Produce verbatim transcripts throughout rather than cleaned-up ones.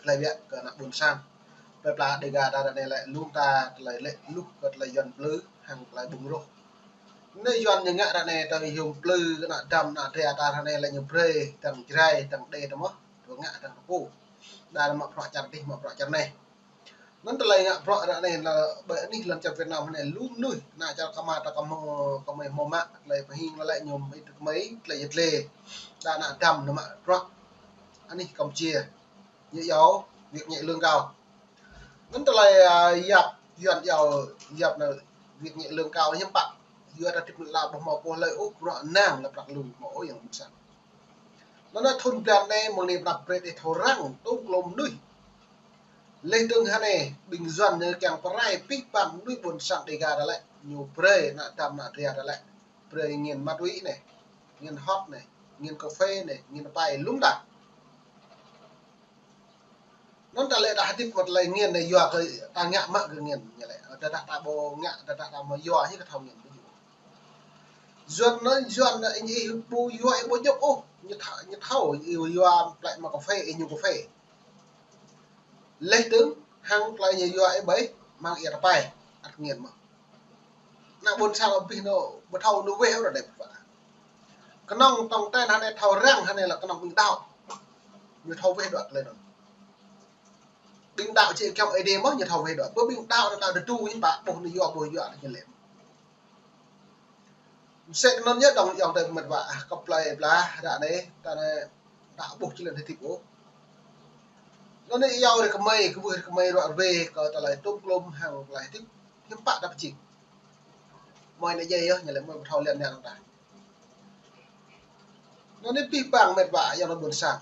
tơlơi wĕ kơ ană ƀôn sang. Plơi pla Dega ta ră anai lĕ lŏm ta tơlơi lĕ luh kơ tơlơi Yuan plư hăng tơlơi ƀơ̆ng rŏh. Anai Yuan ñu ngă ră anai tơlơi hiư̆m plư kơ ană dăm ană dra ta ră anai lĕ ñu brơi dăng Jrai dăng Êđê tơ mơ̆, tơ ngă dăng tơpŭ. Đa anai mă bruă čar dih, mă bruă čar anai. Anŭn tơlơi ngă bruă ră anai lĕ ƀơi anih lŏn čar Việt Nam anai lŏm mơnuih, ană čar kơmơi ta kơmơi, kơmơi hmâo mă tơlơi pơhing lĕ ñu mă tơlơi yet lĕ. Đa ană dăm anai mă bruă anih Campuchia. Ñu iâu việc nhẹ lương cao. Anŭn tơlơi, a, yap, Yuan iâu yap anai việc nhẹ lương cao hiư̆m pă. Yua ta tip la ƀu hmâo pô hlơi ôh, bruă năng lĕ prăk lu hmâo ôh yang ƀôn sang. Anŭn anai thun blan anai mơ̆ng anai pơnăp brơi ih thâo răng tŭ klôm mơnuih. Leh dơ̆ng hơnai ƀing Yuan ñu kiăng pơrai pih pang mơnuih ƀôn sang Dega ta lĕ, ñu brơi ană dăm ană dra ta lĕ. Brơi nghiện ma túy anai, nghiện hot anai, nghiện cà phê anai, nghiện pai lŏm ta. Anŭn ta lĕ ta hơdip mă tơlơi nghiện anai yua kơ ta ngă mă kơ nghiện ñu lĕ. Tơdah ta ƀu ngă, tơdah ta ƀu yua hĭ kơ thâo nghiện ƀu djơ̆. Yuan anai, Yuan anai, ih ƀu yua ih ƀu djơ̆ ôh, ñu thâo, ñu thâo, ih yua plĕ mă cà phê, ih ñu cà phê. Leh dơ̆ng hăng plĕ ñu yua ih ƀai, mơ̆ng ia ta pai, ăt nghiện mơ̆. Ană ƀôn sang abih anŭn ƀu thâo anŭn weh ôh ră anai pơpă. Kơnơ̆ng tong ten hơnai thâo răng hơnai lĕ kơnơ̆ng ƀing đaŏ. Ñu thâo weh đuaĭ tơlơi anŭn. Ƀing đaŏ či kiăng Êđê mơ̆ ñu thâo weh đuaĭ. Ƀơi ƀing đaŏ anŭn đaŏ tơdu ñu pă ƀuh anŭn yua ƀuh yua anŭn ñu lĕ. Mơsĕ anŭn yơh dong ayŏng adơi met wa, ah, kơ plơi pla ră anai, ta anai ta ƀuh či lĕ hơdip ôh. Anŭn anai iâu ră kơmơi, kơ ƀuh ră kơmơi ruă rơwe kơ tơlơi tŭ klôm hăng tơlơi hơdip, hiư̆m pă ta pơjing. Mơi anai djai yơh, ñu lĕ mơi ƀu thâo lian lian ta. Anŭn anai pih pang met wa ayŏng adơi ƀôn sang.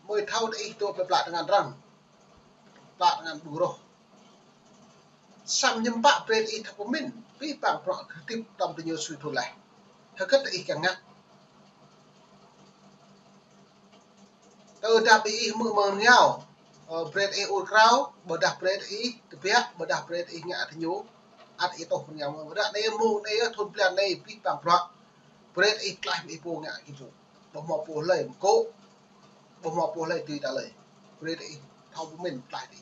Mơi thâo tơ ih tŭ plơi pla tơngan răng. Pla tơngan ƀơ̆ng rŏh. Samơ̆ hiư̆m pă brơi ih thâo pơmĭn, pih pang bruă hơdip tơm tơ ñu sui thun leh. Hơget ih kiăng ngă. Tơdah ƀing ih hmư̆ mơ̆ng rơngiao, ơ, brơi ih ur krao, ƀôdah brơi ih tơbiă, ƀôdah brơi ih ngă tơ ñu, ăt ih tŏh rơngiao mơ̆. Ră anai mơ̆ng anai thun blan anai pih pang bruă. Brơi ih tlaih ih pô ngă ih pô. Ƀu hmâo pô hlơi mơkŏ, ƀu hmâo pô hlơi tui ta hlơi. Brơi ih thâo pơmĭn tlaih ih.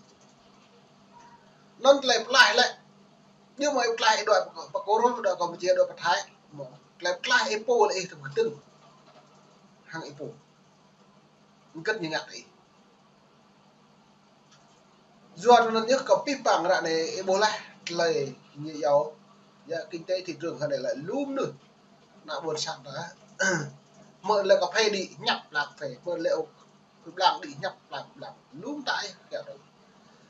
Anŭn tơlơi pơklaih lĕ. Ñu mơi pơklaih ih đuaĭ pơ Kôrô, đuaĭ Kampuchia, đuaĭ pơ Thái. Mơ̆ tơlơi pơklaih ih pô lĕ ih tơm kơtưng. Hăng ih pô. Hơget ñu ngă ih. Yua anŭn yơh kơ pih pang ră anai ih ƀuh laih tơlơi ñu iâu. Ya, kinh tế thị trường hơnai lĕ lŏm mơnuih. Ană ƀôn sang ta. Mơ̆ lĕ cà phê đĭ ñăp lăng cà phê. Mơ̆ lĕ ôk blang đĭ ñăp lăng blang. Lŏm ta ih kiăng tui.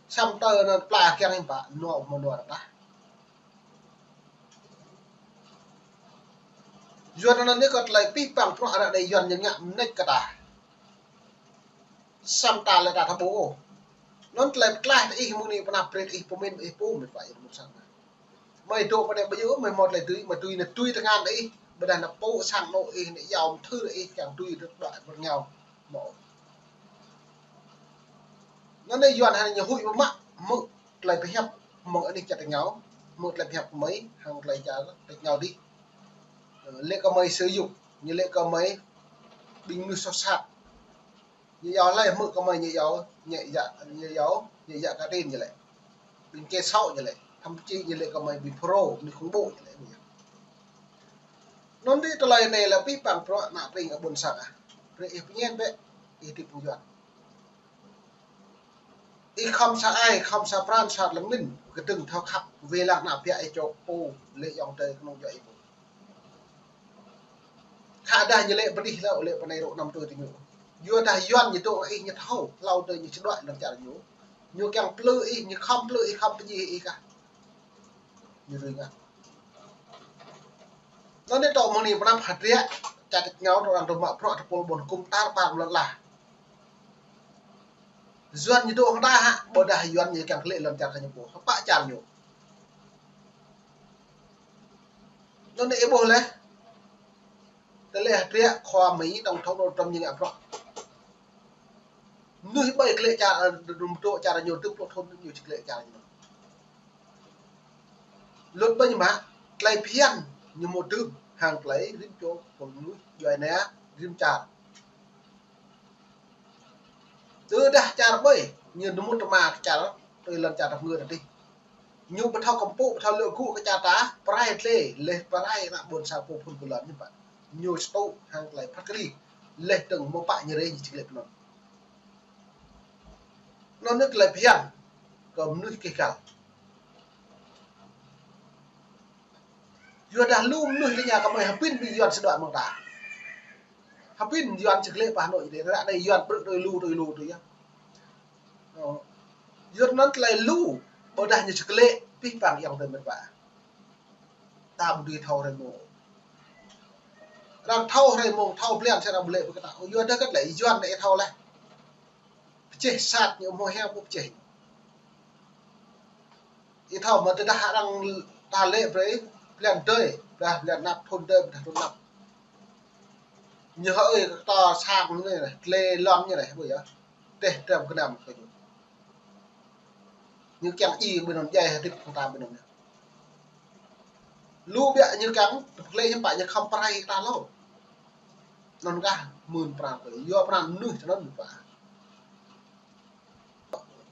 Samơ̆ tơ anŭn pla kiăng ih pă nua mơnua ta. Yua anŭn yơh kơ tơlơi pih pang bruă ră anai Yuan ñu ngă mơneč kơ ta. Samơ̆ ta lĕ ta thâo ƀuh ôh. Anŭn tơlơi pơklaih tơ ih mơ̆ng anai pơnăp brơi ih pơmĭn ih pô met wa ayŏng ƀôn sang. Mơi dŏ pơ anai ƀu djơ̆ mơi hmâo tơlơi tui, mơi tui anai tui tơngan ih, ƀôdah anai pô sang anŏ ih, anai iâu mơthưr ih kiăng tui tơdruă ƀơi rơngiao. Mơ̆. Anŭn anai Yuan hăng ñu huĭ mơ̆ mă, hmư̆ tơlơi pơhiăp mơ̆ng anih čar tač rơngiao, hmư̆ tơlơi pơhiăp kơ mơi, hăng tơlơi čar tač rơngiao dih. Ơ, lĕ kơ mơi sử dụng, ñu lĕ kơ mơi ƀing mơnuih soh sat. Ñu iâu hlơi hmư̆ kơ mơi ñu iâu, ñu iâu, ñu iâu, ñu iâu kơ tin ñu lĕ. Ƀing kẻ xấu ñu lĕ, thậm chí ñu lĕ kơ mơi ƀing pro, ƀing khủng bố ñu lĕ. Anŭn dih tơlơi anai lĕ pih pang bruă ană tring ƀôn sang ah. Brơi ih pơñen bĕ, ih tip pơyuan. Ih khŏm sa ai, khŏm sa pran, sa lơ̆m mĭn, kơtưng thâo khăp, wai lăng ană biă ih čô pô, lĕ ayŏng adơi kơnung djuai ih pô. Khă dah ñu lĕ pơdih hlâo, lĕ pơnai rŏ năm tui tơ ñu. Yua dah Yuan ñu dŏ ih ñu thâo, hlâo tơ ñu či đuaĭ lŏn čar ñu. Ñu kiăng plư ih, ñu khŏm plư ih, khŏm pơdjai ih kah. Ñu rui ngă. Anŭn anai tŏ mơ̆ng anai pơnăp hơdră, čar tač rơngiao tŏ arăng tŏ mă bruă tơpul ƀôn hơkŭm tar ƀar lŏn ala. Yuan ñu dŏ hăng ta hă, ƀôdah Yuan ñu kiăng klĕ lŏn čar kơ ñu pô, hơpă čar ñu. Anŭn anai ih ƀuh laih. Tơlơi hơdră khua Mi Tổng thống Donald Trump ñu ngă bruă. Mơnuih ƀai klĕ čar, ơ, dŏ čar ñu tŭm pluh thŭn ñu či klĕ čar ñu. Luật ƀai ñu mă, tơlơi phiăn ñu mơ̆ tŭm hăng tơlơi rĭm čô pô mơnuih djuai ania rĭm čar. Tơdah Čar ƀơi, ñu dơmut tơma kơ čar, tui lŏn čar tơpơngư tơdih. Ñu ƀu thâo kơmpŭ, ƀu thâo lŏk gŭ kơ čar ta, pơrai tlĕ, leh pơrai ană ƀôn sang pô phŭn pô lŏn ñu pă. Ñu čơtŭ hăng tơlơi phat kơđi, leh dơ̆ng mơ̆ pă ñu rei ñu či glĕ pơnŏn. Anŭn yơh tơlơi phiăn kơ mơnuih kih kal. Yua dah lu mơnuih rơña kơ mơi hơbĭn ƀing Yuan sĭt đuaĭ mơ̆ng ta. Hơbĭn Yuan či glĕ pơ Hà Nội dih, ră anai Yuan brư̆ tui lu, tui lu tui yơh. Ơ. Yua anŭn tơlơi lu, ƀôdah ñu či glĕ, pih pang ayŏng adơi mơ̆n pă. Ta ƀu dưi thâo hrơi mông. Arăng thâo hrơi mông, thâo blan, sĭt arăng ƀu lĕ pơkơtang. Yua dah kơt lĕ, Yuan anai thâo laih. Pơčeh sat ñu hmâo hiam pơčeh. Ih thâo mơ̆ tơdah arăng ta lĕ brơi, blan dơi, ƀôdah blan anăp, thun dơi, ƀôdah thun anăp. Ñu hơi kơ ta sang ñu anai, tlê lŏn ñu anai, ƀu yơh. Teh tram gơnam kơ ñu. Ñu kiăng ih ƀơi anŭn djai hơdip kơ ta ƀơi anŭn yơh. Lu biă ñu kiăng, tơpơklĕ hiư̆m pă ñu khŏm pơrai ta lô. Anŭn kah mưn pran kơ, yua pran mơnuih tơ anŭn pă.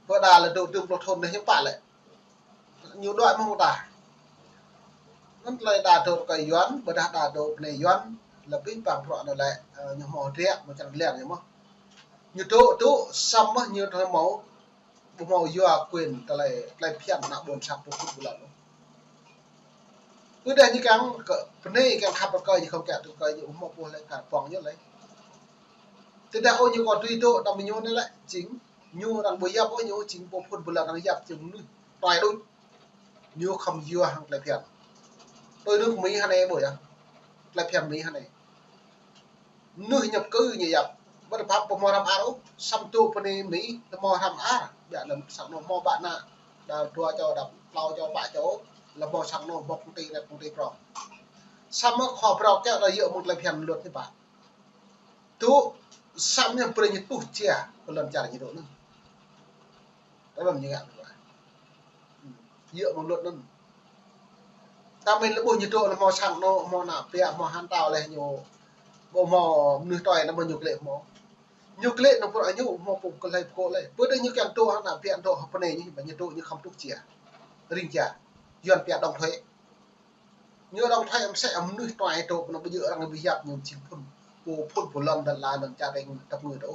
Pơ đa lĕ dŏ tơm plŏ thôn anai hiư̆m pă lĕ. Ñu đuaĭ mơ̆ng ta. Anŭn tơlơi đa dŏ rơkơi Yuan, ƀôdah đa dŏ bơnai Yuan, lĕ pih pang bruă anŭn lĕ, ơ, ñu hmâo hơdră, hmâo čang leng ñu mơ̆n. Ñu dŏ, dŏ, samơ̆ ñu thâo hmâo, ƀu hmâo yua quyền tơlơi, tơlơi phiăn ană ƀôn sang pô phŭn pô lŏn. Ƀôdah ñu kiăng kơ, bơnai kiăng khăp rơkơi ñu khŏm kiăng rơkơi ñu ƀu hmâo pô lĕ kar pŏng ñu lĕ. Tơdah ôh ñu kơ tui dŏ, đăm ñu anai lĕ, jing, ñu arăng ƀu yap ôh ñu, jing pô phŭn pô lŏn arăng yap jing mơnuih. Tơlơi đôč. Ñu khŏm yua hăng tơlơi phiăn. Tui anŭn Mi hơnai ƀu yơh. Tơlơi phiăn Mi hơnai. Mơnuih nhập cư ñu yap. Ƀu tơpă pơmô răm ar ôh. Samơ̆ dŏ bơnai Mi, lĕ hmâo răm ar. Biă lăm sang anŭn hmâo ƀă ană. Đa dua čô, đa klâo čô, pă čô. Lĕ hmâo sang anŭn hmâo công ty, lĕ công ty prong. Samơ̆ khua prong kiăng lĕ yua mơ̆ng tơlơi phiăn luật ñu pă. Dŏ, samơ̆ ñu brơi ñu tuh jia, kơ lŏn čar ñu dŏ anŭn. Tơlơi ñu ngă anŭn. Yua mơ̆ng luật anŭn. Ta mĭn lĕ ƀuh ñu dŏ anŭn hmâo sang anŭn, hmâo ană biă, hmâo hăn tao leh ñu. Ƀu hmâo mơnuih tui anŭn ƀu ñu glĕ hmâo. Ñu glĕ anŭn pơrô ñu, hmâo pô kơlai pơkŏ leh. Ƀôdah ñu kiăng dŏ hăng ană biă dŏ hăng bơnai ñu, ƀă ñu dŏ ñu khŏm tuh jia. Ring jia. Yuan biă đóng thuế. Ñu đóng thuế mơsĕ mơnuih tui dŏ, pơ anŭn ƀu djơ̆ arăng ƀu yap ñu jing phŭn, pô phŭn pô lŏn đa la lŏn čar tơpơngư dŏ.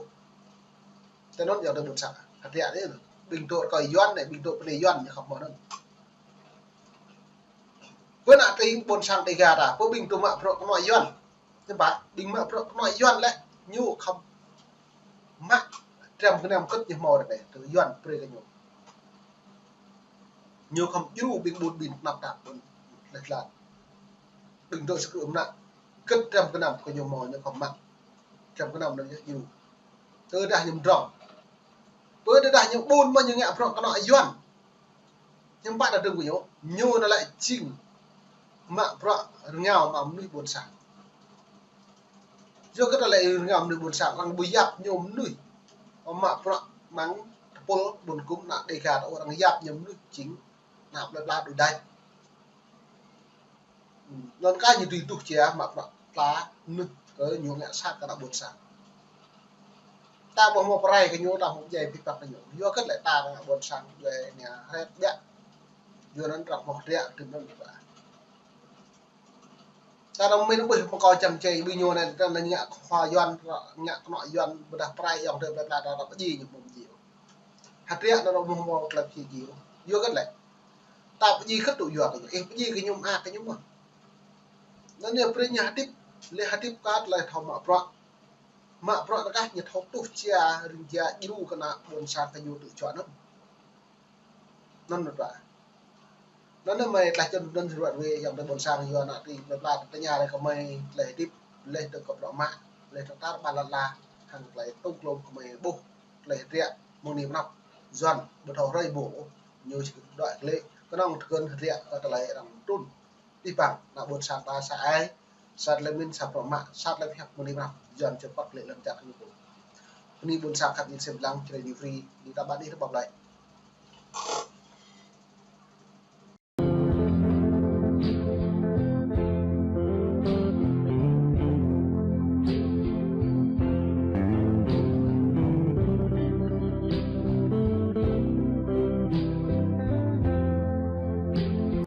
Tơ anŭn yua tơ ƀôn sang. Hơdră anai, ƀing dŏ rơkơi Yuan anai, ƀing dŏ bơnai Yuan ñu khŏm hmâo anŭn. Pơ ană tring ƀôn sang Dega ta, pơ ƀing dŏ mă bruă kơnuă Yuan. Ñu pă, ƀing mă bruă kơnuă Yuan lĕ, ñu khŏm mă tram gơnam kơ̆t ñu hmâo ră anai, tơ Yuan brơi kơ ñu. Ñu khŏm djru ƀing ƀun ƀing tơnap tap ƀun leh tlan. Ƀing dŏ sa krư̆ mơnă, kơ̆t tram gơnam kơ ñu hmâo ñu khŏm mă. Tram gơnam anŭn ñu djru. Tơdah ñu mdrŏng. Pơ tơdah ñu ƀun mơ̆ ñu ngă bruă kơnuă Yuan. Hiư̆m pă ta dơ̆ng kơ ñu, ñu anŭn lĕ jing mă bruă rơngiao mă mơnuih ƀôn sang. Yua kơ tơlơi rơngiao mơnuih ƀôn sang, arăng ƀu yap ñu mơnuih mă bruă mơ̆ng tơpul ƀôn gŭm ană Dega ta ôh, arăng yap ñu mơnuih jing ană plơi pla đuaĭ đač. Anŭn kah ñu dưi tuh jia mă bruă pla mơnuih kơ ñu ngă sat kơ ană ƀôn sang. Ta ƀu hmâo pơrai kơ ñu, ta hmâo djai pih pang kơ ñu. Yua kơ lĕ ta ană ƀôn sang djai nia hret biă. Yua anŭn arăng hmâo hơdră tui anŭn biă. Ta anŭn mĭn ƀuh pơkŏn čăm čei ƀing ñu anai, ta anŭn ngă khua Yuan, ngă kơnuă Yuan, ƀôdah pơrai ayŏng adơi plơi pla ta, ta pơjing ñu hmâo pơjing. Hơdră anŭn ƀu hmâo tơlơi pơjing. Yua kơ lĕ. Ta pơjing kơ̆t tŭ yua kơ ñu. Ih pơjing kơ ñu mơak kơ ñu mơ̆n. Anŭn yơh brơi ñu hơdip, leh hơdip kơ tơlơi thâo mă bruă. Mă bruă tơkah ñu thâo tuh jia, ring jia, djru kơ ană ƀôn sang kơ ñu tŭ čuă anŭn. Anŭn mơ̆n pă. Anŭn mơ̆n mơi tlaih čun anŭn ruă wê ayŏng adơi ƀôn sang yua ană tring plơi pla tơña leh kơ mơi tơlơi hơdip, leh dơ̆ng kơ bruă mă, leh dơ̆ng tar ƀar lŏn ala, hăng tơlơi tŭ klôm kơ mơi ƀuh, tơlơi hơdră, mơ̆ng anai pơ anăp, Yuan, ƀu thâo hrơi mông ôh, ñu či đuaĭ glĕ, kơnơ̆ng tơkơn hơdră, kơ tơlơi arăng trŭn. Pih pang, ană ƀôn sang ta sa ai, sat lĕ mĭn, sa bruă mă, sat lĕ pơhiăp mơ̆ng anai pơ anăp, Yuan či păk glĕ lăm čar kơ ñu pô. Bơni ƀôn sang khăp ñu sem lăng, Jrai New Free, ñu ta ƀăn ih rơbap laih.